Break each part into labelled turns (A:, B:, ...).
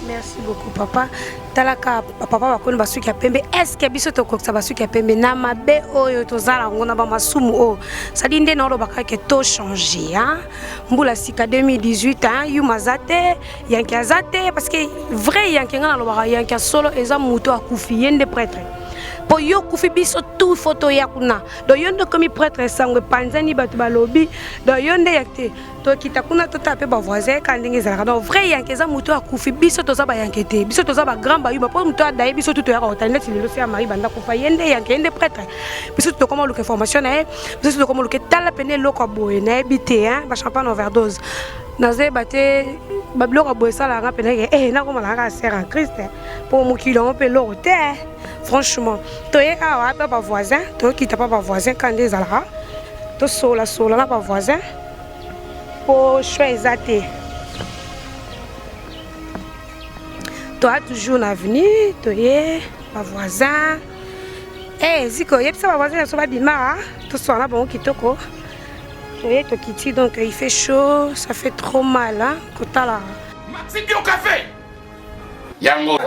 A: Merci beaucoup papa. Talaka papa bakoni basuki ya pembe. Est-ce que biso tokokisa basuki ya pembe na mabe oyo tozala ngo na ba masumu oyo. Sadi nde na olobaka ke to changer hein. Mbula sika 2018 hein, yuma zate, yanke azate parce que vrai yanke nga na lobaka yanke solo eza muto akufi ye nde prêtre. Po yo kufi biso tout faut toya kuna. Donc yo nde komi prêtre sango epanzani bato balobi. Donc yo nde ya te. Tokita kuna totala mpe bavoisin kaka ndenge ezalaka. Donc vrai yanke eza moto akufi, biso toza bayanke te, biso toza bagrand bayuba mpo moto adaye biso tu toyaka kotala neti lelo se ya Marie banda kufa ye nde yanke, ye nde prêtre. Biso tu tokoma oluka information na ye, biso tu tokoma oluka tala pene eloko ya boye nayebi te hein, ba champagne overdose nazoyeba te babiloko ya boye esalaka nga pene ke eh, nakoma na kaka sœur en Christ mpo mokili yango mpe eloko te franchement. Toye awa mpe bavoisin, tokita mpe bavoisin kaka nde ezalaka, tosolasola na bavoisin po choix eza te. Toa toujours na avenue, toye bavoisin eh, ziko yebisa bavoisin na biso babima tosola na bango kitoko. Toye tokiti, donc il fait chaud, ça fait trop mal hein, kotala
B: Maxi Bio Café yango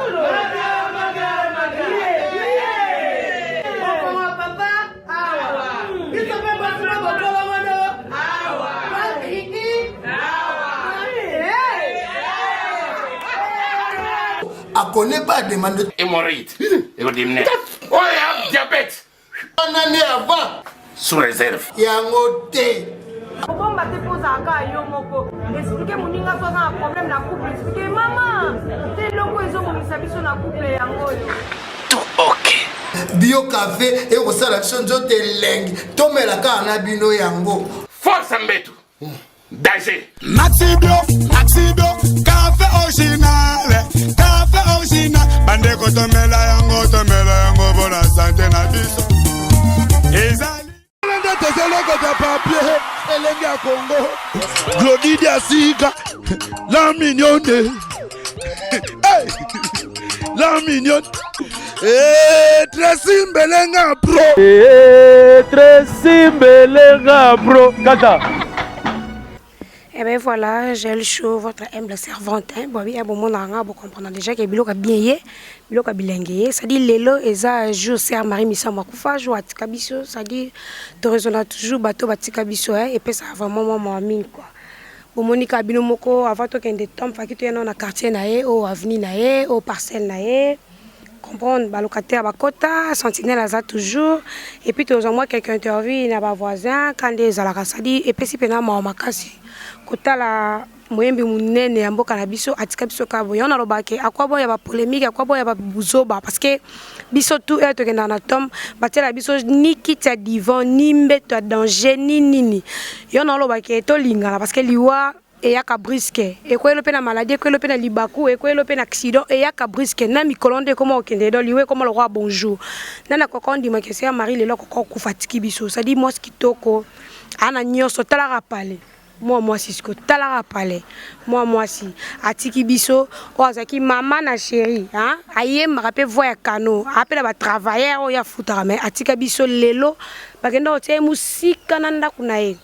C: akone pas demande
B: hémorroïde ekodimine oyo ya diabète
C: wana nde avant
B: sous réserve
C: yango te.
A: Kobomba te mpo ozalaka yo moko. Explike moninga so aza na problème na couple, explike mama te eloko ezobongisa biso na couple yango oyo.
B: Tout ok.
C: Bio café ekosala biso nzoto elengi, tomela kaka na bino yango.
B: Force mbetu danger.
D: Maxi Bio, Maxi Bio, café original, café original. Bandeko tomela yango, tomela yango bona sante na biso. Ezali
E: nde tozolokota papier elenge ya Congo. Glody Diasika, la mignonne. Hey! La mignonne. Eh, Tracy Mbelenga pro.
F: Eh, Tracy Mbelenga pro. Kaka.
A: Eh ben voilà, j'ai le show, votre humble servante. Hein. Bon, bien, bon, mon anga, bon, comprendre déjà que biloko bien yé, biloko bilingue yé. Ça dit lelo eza jour sœur Marie Missa Makufa, jour atika biso, ça dit to raisonne toujours bateau batika biso hein, et puis ça vraiment moi moi mine quoi. Bon, Monica bino moko avant to kende tom faki to yana na quartier na ye, au avenue na ye, au parcelle na ye. Comprendre ba locataire ba kota, sentinelle aza toujours et puis toza moi quelques interviews na ba voisins quand des ezalaka ça dit et puis si pena mawa makasi kotala moyembi munene ya mboka na biso atika biso ka boye. On alobaka ke akwa boya ba polémique, akwa boya ba buzoba parce que biso tout heure tokendaka na tom batiela biso ni kiti ya divan ni mbeto ya danger ni nini. Yo na olobaka ke tolingana parce que liwa eyaka brusque, ekweyelo pe na maladie, ekweyelo pe na libaku, ekweyelo pe na accident, eyaka brusque na mikolo nde ekoma kokende donc liwa ekoma lokola bonjour. Nani akoka ondima ke sœur Marie lelo akoka kokufa atiki biso, c'est à dire mwasi kitoko ana nyonso, talaka pale mwa mwasi siko, talaka pale mwa mwasi atiki biso oyo azalaki mama na chérie hein, ayembaka pe voix ya kano, ape na ba travailleur oyo afutaka, mais atika biso lelo bakenda kotia ye mosika na ndako na ye.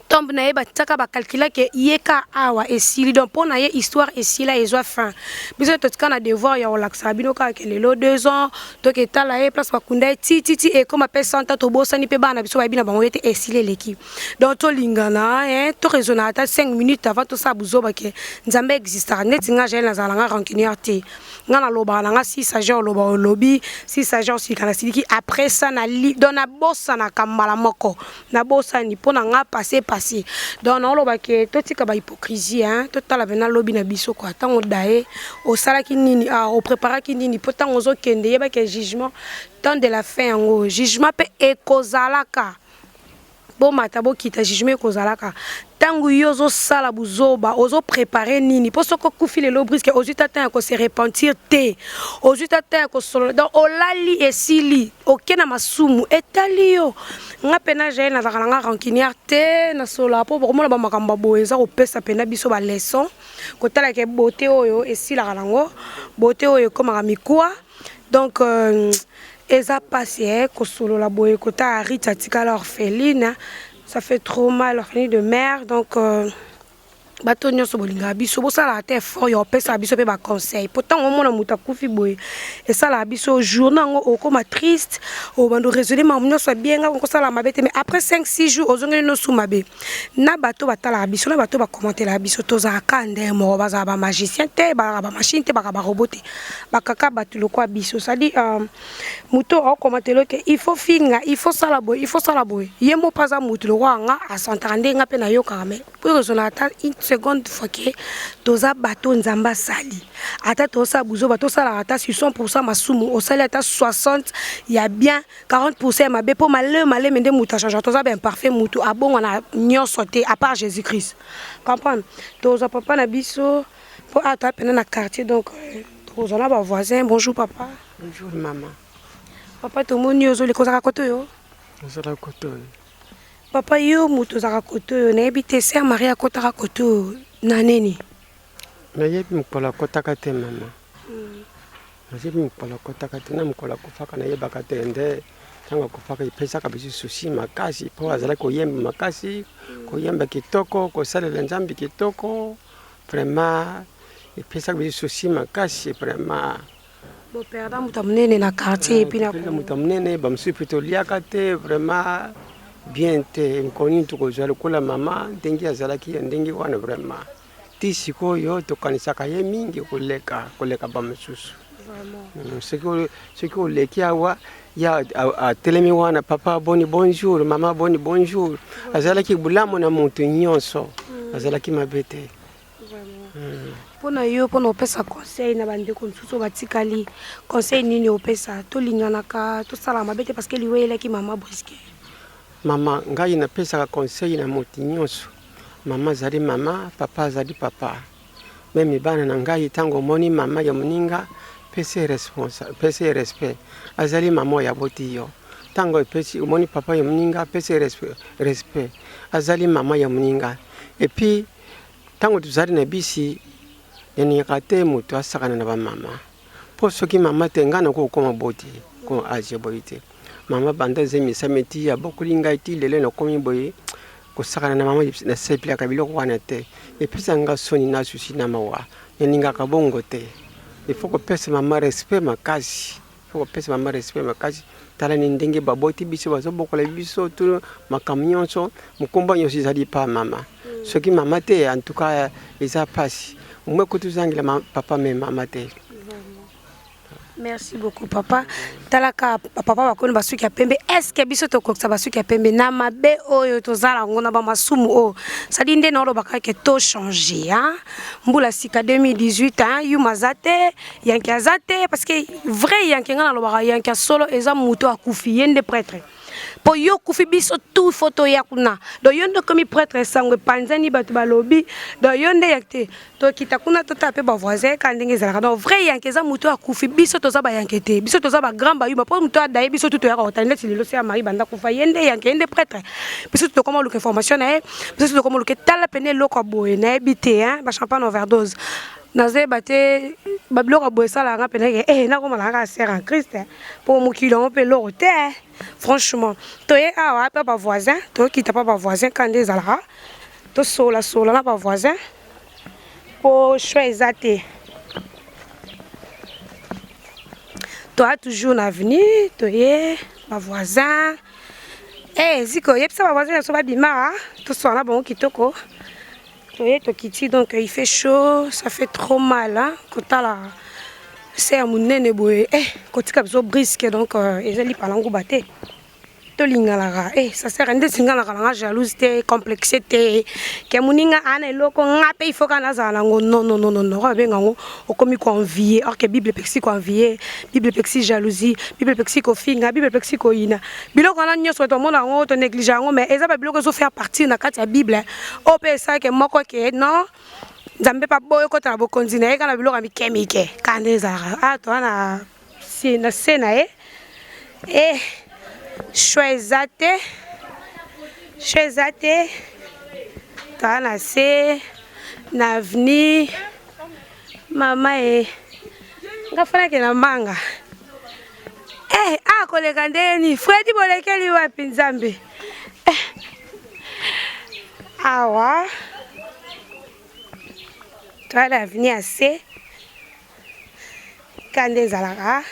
A: Tombe na ye batiaka ba calcula ke ye ka awa esili, donc mpo na ye histoire esila ezwa fin. Biso totika na devoir ya kolakisaka bino kaka ke lelo 2 ans toketala ye place bakunda ye ti ti ti ekoma pe 100 ans tobosani pe bana biso bayebi na bango ye te esili eleki. Donc tolingana hein, to raisonnaka ata 5 minutes avant tosala buzoba ke Nzambe existaka. Neti nga Jael nazala na nga rancunière te, nga nalobaka na nga si s'agit oloba olobi, si s'agit osilika na siliki, après ça na li donc nabosanaka mbala moko. Nabosani mpo na nga passe passe. Donc naoloba ke totika ba hypocrisie hein, totala pena lobi na biso quoi. Tango daye osalaki nini, ah opreparaki nini po tango ozokende yeba ke jugement temps de la fin yango jugement pe ekozalaka. Bomata bokita jugement ekozalaka. Tango yo ozosala buzoba ozo preparer nini po soki okufi lelo brusque ozwi ta temps ya ko se repentir te, ozwi ta temps ya kosolola donc olali esili oke na masumu etali yo. Nga pena Jael nazalaka na nga rancunière te, nasololaka po bokomona ba makambo ya boye eza kopesa pena biso ba leçon kotala ke beauté oyo esilaka nango, beauté oyo ekomaka mikuwa donc eza pasi eh kosolola boye kotala Rita atikala orpheline. Ça fait trop mal, orpheline de mère. Donc, Bato nyonso bolingaka biso, bosalaka ata effort ya kopesaka biso mpe ba conseil, mpo ntango omona moto akufi boye esalaka biso journée yango okoma triste, obanda oraisonne makambo nyonso ya bien, nga kosala mabe te, mais après 5 6 jours ozongeli nosu mabe. Na bato batalaka biso, na bato bakomantelaka biso, tozalaka nde moko, bazala ba magicien te, bazalaka ba machine te, bazalaka ba robot te, bakaka bato lokwa biso. C'est-à-dire moto aokomatela ke il faut finga, il faut sala boye, il faut sala boye, ye mo mpe aza motu lokwa nga, asantaka nde nga mpe nayokaka, mais po raisonner ata une seconde fois ke toza bato Nzambe asali. Ata tosala buzoba, tosalaka ata sur 100 masumu, osali ata 60 ya bien, 40 ya mabe, mpo maleme maleme nde moto achange. Toza baimparfait, motu abongwana nyonso te à part Jésus Christ, comprendre. Tozwa papa na biso mpo ata pene na quartier, donc tokozwa na bavoisin. Bonjour papa.
G: Bonjour mama.
A: Papa, tomoni ozoleka, ozalaka kote oyo?
G: Ozala kote oyo.
A: Papa, yo moto ozalaka kote oyo, nayebi te, sœur Marie akotaka kote oyo na nini?
G: Nayebi mokolo akɔtaka te, mama. Nayebi mokolo akɔtaka te, na mokolo akufaka nayebaka te. Nde ntango akufaka epesaka biso souci makasi, mpo azalaki koyemba makasi, koyemba kitoko, kosalela Nzambe kitoko. Vraiment epesaka biso souci makasi vraiment.
A: Boperda moto ya monene na quartier et puis na
G: moto ya monene, bamosusu mpe toliaka te, vraiment bien te. Nkoni tokozwa lokola mama ndenge azalaki ya ndenge wana. Vraiment ti sikoyo tokanisaka ye mingi koleka, koleka bamosusu. Soki oleki awa, ya atelemi wana: "Papa boni, bonjour, mama boni, bonjour." Azalaki bulamu na moto nyonso, azalaki mabe te.
A: Mpona yo, mpona opesa conseil na bandeko mosusu oyo batikali, conseil nini opesa? Tolinganaka, tosala mabe te, parce que liwa eyelaki mama brusque.
G: Mama, ngai napesaka conseil na moto nyonso: mama azali mama, papa azali papa. Même bana na ngai, ntango omoni mama ya moninga, pesa ye respect, azali mama oyo aboti yo. Ntango epesi omoni papa ya moninga, pesa ye respect, azali mama ya moninga. Et puis ntango tozali na bisi, nalingaka te moto asakana na bamama, mpo soki mama te, ngai nakoki kokóma boti ko age boye te. Mama banda ezemisami ti abokoli ngai ti lelo nakomi boye, kosakana na mama nasepelaka biloko wana te, epesa nga soni na souci na mawa, nalingaka bongo te. Il faut kopesa mama respect makasi, faut kopesa mama respect makasi. Tala ni ndenge baboti biso, bazobokola biso tu, makambo nyonso, mokomba nyonso ezali pa mama. Soki mama te, en tout cas eza mpasi omwe kotuzangela papa, mais mama te.
A: Merci beaucoup papa. Talaka papa, bakoni basuki ya pembe. Est-ce biso tokokisa basuki ya pembe na mabe oyo tozala yango na bamasumu oyo sadi? Nde naolobaka ke tochange mbula sika 2018, yuma aza te, yanke aza te, parce que vrai yanke, ngai nalobaka yanke ya solo eza moto akufi, ye nde prêtre. Mpo yo kufi, biso tout faut toya kuna. Donc yo nde okomi prêtre, esango epanzani, bato balobi donc yo nde yanke te. Tokita kuna, totala mpe bavoisin ka ndenge ezalaka. Donc vrai yanke eza moto akufi. Biso toza bayanke te, biso toza bagrand bayuma, mpo moto adaye biso tu toyaka kotala. Neti lelo sœur Marie banda kufa, ye nde yanke, ye nde prêtre. Biso tu tokoma oluka information na ye, biso tu tokoma oluka. Tala pene eloko ya boye, nayebi te, bachampagne overdose, nazoyeba te. Babiloko ya boye esalaka nga pene ke nakoma na kaka sœur en Christ, mpo mokili yango mpe eloko te franchement. Toye awa mpe bavoisin, tokita mpa bavoisin ka nde ezalaka, tosolasola na bavoisin mpo choix eza te. Toya toujours na avenue, toye bavoisin. Ziko, yebisa bavoisin na biso babima, tosola na bango kitoko. Toye, tokiti. Donc il fait chaud, ça fait trop mal, hein? Kotala se ya monene boye, kotika biso brusque, donc eza lipa na nguba te. Tolinganaka, ça sert ndeti nga naka nanga jalouse te, complexe te, ke moninga aa na eloko, nga mpe il faut kaka nazala nango. Non, non, non, non, non, babenga yango okomi koenvie, or que Bible epekisi koenvie, Bible epekisi jalousie, Bible epekisi kofinga, Bible epekisi koyina. Biloko wana nyonso bato bamona yango, tonéglige yango, mais eza babiloko ezofaire partie na kati ya Bible oyo mpe esalake moko ke non, Nzambe mpe aboyi okota na bokonzi na ye kaka na biloko ya mike mike. Kaka nde ezalaka a toza na se na ye. Choix eza te, choix eza te. Toza na se na avenue. Mama e nga fanake na manga a koleka ndeni. Fredi, bolekeli wapi? Nzambe, awa. Toya na avenue ya se ka nde ezalaka.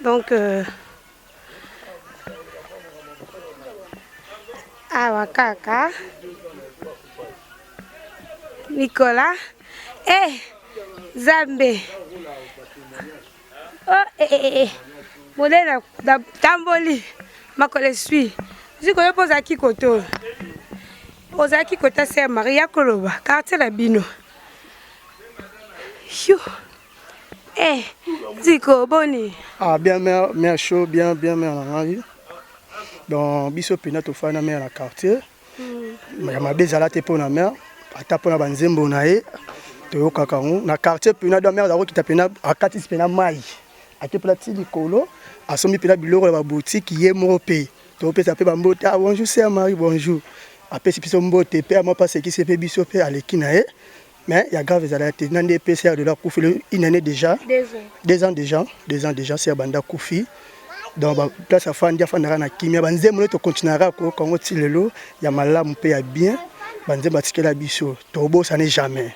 A: Donc euh, awa kaka Nicolas eh Zambe oh eh eh eh modèle na tamboli makolo esui ziko yo mpo ozalaki kote oyo ozalaki kota sœur Marie ya koloba quartier na bino yo eh ziko boni
H: ah bien mère mère chaud bien bien mère na ngai donc biso mpena tofandi na mère na quartier ya mabe ezala te mpo na mère ata mpo na banzembo na ye toyokaka yango na quartier mpena donc mère azakokita mpena akatisi mpena mai ake mpena ti likolo asombi mpena biloko ya baboutique ye moko mpe topesa mpe bambote ah, bonjour sœur Marie bonjour apesi biso mbote mpe ama mpe asekisi mpe biso mpe aleki na ye mais ya grave ezalaka te na nde mpe sœur de akufi une année déjà deux ans déjà deux ans déjà sœur banda akufi donc ba place afandi afandaka na kimia banzembo nde tokontinuaka koyoka yango ti lelo ya malamu mpe ya bien banzembo atikela biso tobosani jamais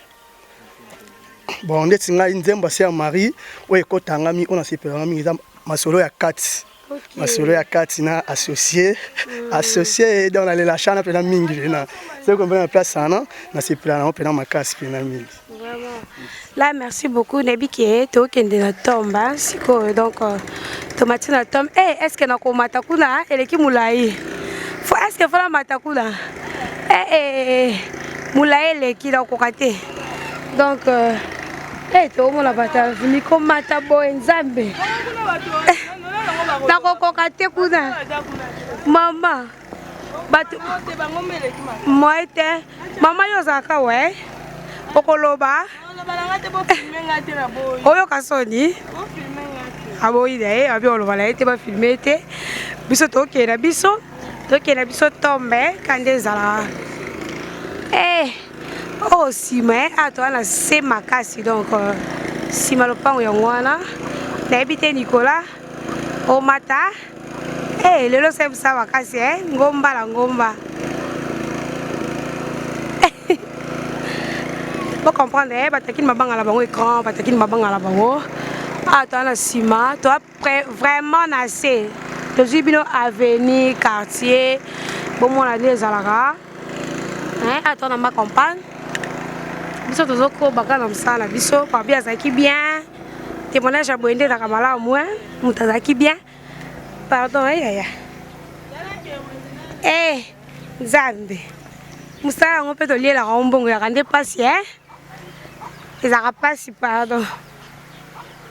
H: bon ndeti ngai nzembo ya sœur Marie oyo ekotangami oyo nasepelaka mingi eza masolo ya kati okay. masolo ya kati na associé mm. associé donc nalela chana mpena mingi mpena soki mpena na place wana nasepela nango mpena makasi mpena mingi
A: Vraiment. Là, merci beaucoup. Nayebi ke tokende na tombe sikoyo donc euh, tomati na tombe. Eh, est-ce que nakomata kuna eleki molai? Fo est-ce que fo namata kuna? Eh, eh, eh, molai eleki nakokoka te. Donc euh, eh, tokomona bato ya vini komata boye Nzambe. Eh, nakokoka te kuna. Mama, bato moye te. Mama yo ozalaka we okoloba oyoka soni aboyi na ye abi oloba na ye te bafilme ye te biso tokende na biso tokende na biso tombe ka nde ezalaka eh, oyo oh, nsima eh, awa toza na se makasi donc euh, nsima lopango yango wana nayebi te Nicolas omata eh, lelo semsa makasi eh, ngomba na ngomba bo comprendre eh, batakini mabanga na bango écran batakini mabanga na bango awa toza na nsima toza vraiment na se tozwi bino avenue quartier bomona nde ezalaka awa toza na ma campagne biso tozokoba kaka na mosala na biso papi azalaki bien témoignage ya boye nde ezalaka malamu moto azalaki bien pardon yaya eh nzambe mosala yango mpe tolielaka ngo mbongo yaka nde mpasi e ezalaka mpasi pardon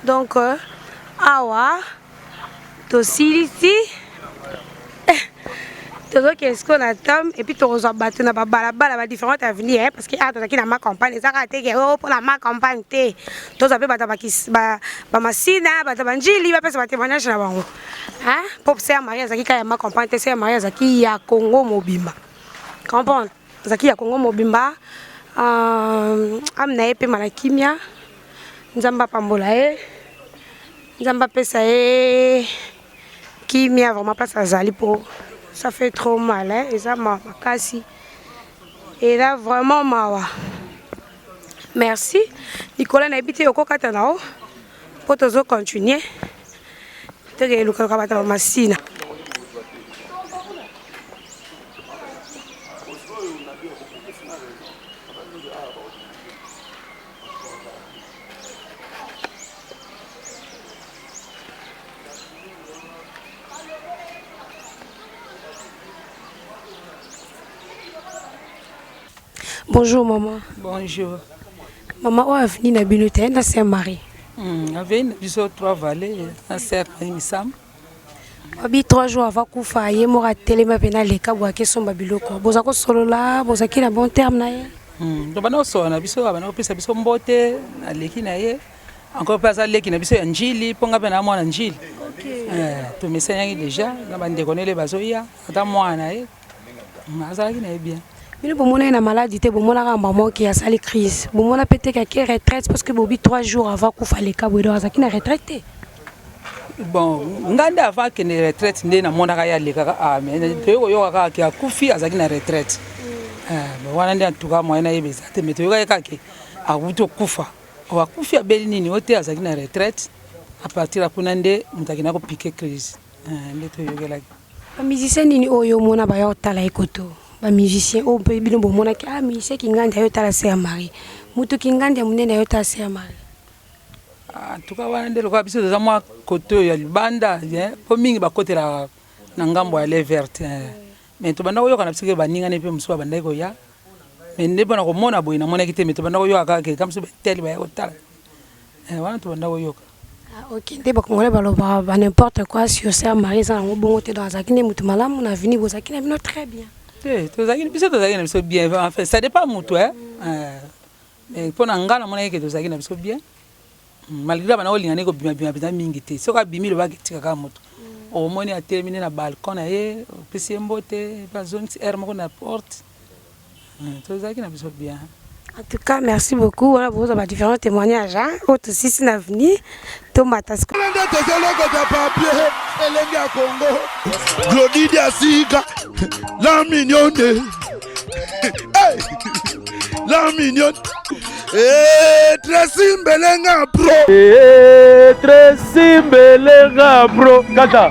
A: donc euh, awa tosilisi tozokende sikoyo na tom et puis tokozwa bato na babalabala ba différentes avenue eh, parce que awa tozalaki na ma campagne eza kaka te ke o mpona ma campagne te tozwa mpe bato ya bamasina bato ya banjili bapesa batémoignage na bango mpo sœur Marie azalaki kaka ya ma campagne te sœur Marie azalaki ya Congo mobimba comprendre azalaki ya Congo mobimba euh, ame na ye pema na kimia nzambe apambola ye nzambe apesa ye kimia vraiment place azali po ça fait trop mal hein? eza mawa makasi eza vraiment mawa merci Nicolas nayebi te okokata na o mpo tozo continuer tokee lukaluka bato ya bamasina Bonjour maman.
I: Bonjour.
A: Maman oyo avenue na bino te na Saint Marie.
I: Avenue na biso Trois Vallées na Saint Marie Misamu.
A: Babi 3 jours avant kufa ye moko atelema mpe naleka bwake esomba biloko boza kosolola bozalaki na bon terme na ye.
I: Tobanda kosolola na biso abanda kopesa biso mbote aleki na ye encore mpe aza leki na biso ya njili mpo nga mpe na mwana njili tomesanaki déjà na bandeko nele bazoya ata mwana na ye azalaki na ye bien.
A: Bino bomona ye na maladi te bomonaka mama oke asali crise bomona mpe te kake retraite parce que bobi 3 jours avant kufa aleka boye donc azalaki na retraite te.
I: Bon, ngai nde avant akende retraite nde namonaka ye alekaka. Ah, mais toyei koyoka kaka ke akufi, azalaki na retraite. Eh, wana nde en tout cas moyen nayeba eza te, mais toyokaki kaka ke awuti okufa. O akufi, abeli nini o te, azalaki na retraite. À partir ya kuna nde moto akendaki kopiquer crise. Eh, nde toyokelaki.
A: Bamusicien nini oyo omona baya kotala ye koto? Bamusicien oyo mpe bino bomonaki, ah, musicien Kingandi ayo otala Sœur Marie, moto Kingandi ya monene ayo otala Sœur Marie?
I: En tout cas, wana nde lokola biso toza mwa kote oyo ya libanda, mpo mingi bakotelaka na ngambo ya Allée Verte, mais tobanda koyoka na biso ke baningani mpe mosusu babandaki koya. Mais nde mpona komona boye, namonaki te, mais tobanda koyoka kaka ke ta mosusu batele baya kotala. Wana tobanda koyoka.
A: Ah, ok, nde bakongolais balobaka ba n'importe quoi sur Sœur Marie, eza nango bongo te. Donc azalaki nde motu malamu na vini, bozalaki na bino très bien?
I: Te, tozalaki, biso tozalaki na biso bien. En fait, ça dépend motu, mais mpo na nga namonaki ke tozalaki na biso bien, malgré bana kolinga nde kobimabima mpenza mingi te. Soki abimi, lobaki etika kaka moto omoni atelemi nde na balcon na ye, opesi ye mbote mpe azongisi aire moko na porte. Tozalaki na biso bien.
A: En tout cas, merci beaucoup. Voilà, vous avez différents témoignages. Hein? Autre six avenue, Thomas.
E: Nde tozolokota papier, elenge ya Congo, Glodidi ya sika, la mignonne. Hey! La mignonne. Eh, Tracy Mbelenga pro.
F: Eh, Tracy Mbelenga pro. Kata.